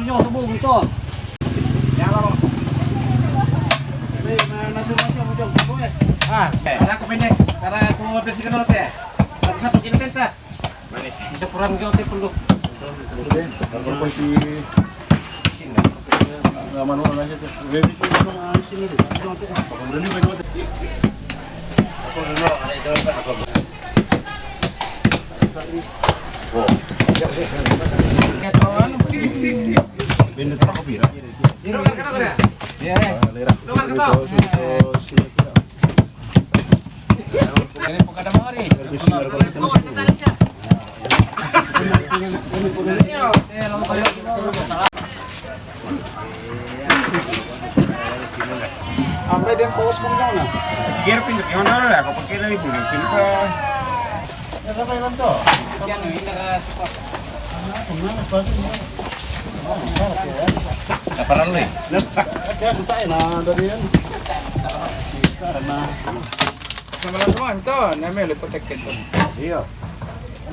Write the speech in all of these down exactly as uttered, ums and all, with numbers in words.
Yo, subuh gitu. Ya, Bang. Weh, mana nasi macam macam tu, eh? Ah, eh, aku pendek. Karena aku bersihkan dulu, teh. Satu kilo, teh. Manis. Itu kurang jauh, teh, perlu. Itu deh, kalau kunci sini. Nggak manual aja, teh. Baby itu sama sini, deh. Itu nanti, eh, kalau beli, beli, teh. Aku dulu, ada itu, apa? Ini bukan ada mari. Sampai dia bawa sepuluh tahun, nah. Sekian pintu gimana lah, kau pakai dari bulan pintu. Laparan lu ya? Oke, aku tak enak dari yang. Karena sama-sama itu, namanya lipat tiket. Iya.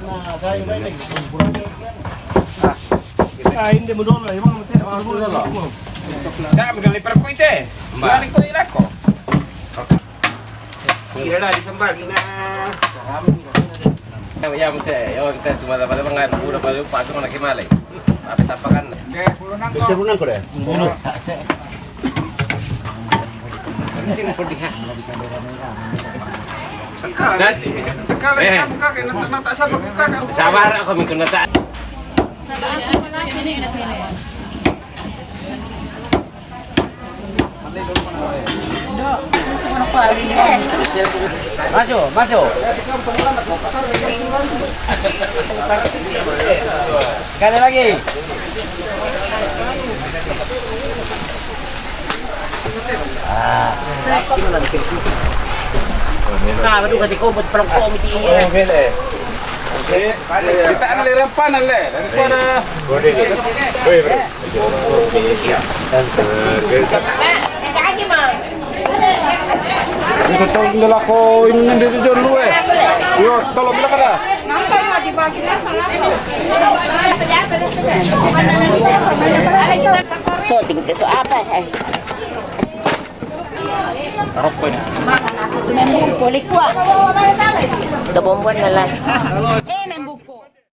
Nah, saya udah ini. Ah, ini modal lah, emang mesti modal lah. Tak, bukan lipat kuite. Mbak. Bukan kuite lah kok. Kira dah disembar, Gina. Ya, ya, mesti. Ya, kita cuma dapat apa, nggak, udah paling patung lagi malai. Tapi tapakan. Oke, puluh enam kok. Puluh enam kok, ya? Puluh. Teka lah, teka lah, eh. Kamu kakek, nanti, nanti sabar, kakek. Sabar, aku mikir nanti. Masuk, masuk. Sekali lagi. Ah. Nah, baru kata kau buat pelengkong itu. Oh, beda. Eh, kita ada lempan, ada. Daripada. Boleh. Boleh, boleh. Ito tawag nila ko yung nandito dyan, Lu, eh. Yo, tolong nila ka na. So, tingin ka, so, apa, eh? Tarok po na. Kulik ko, ah. Ito, bombuan na lang.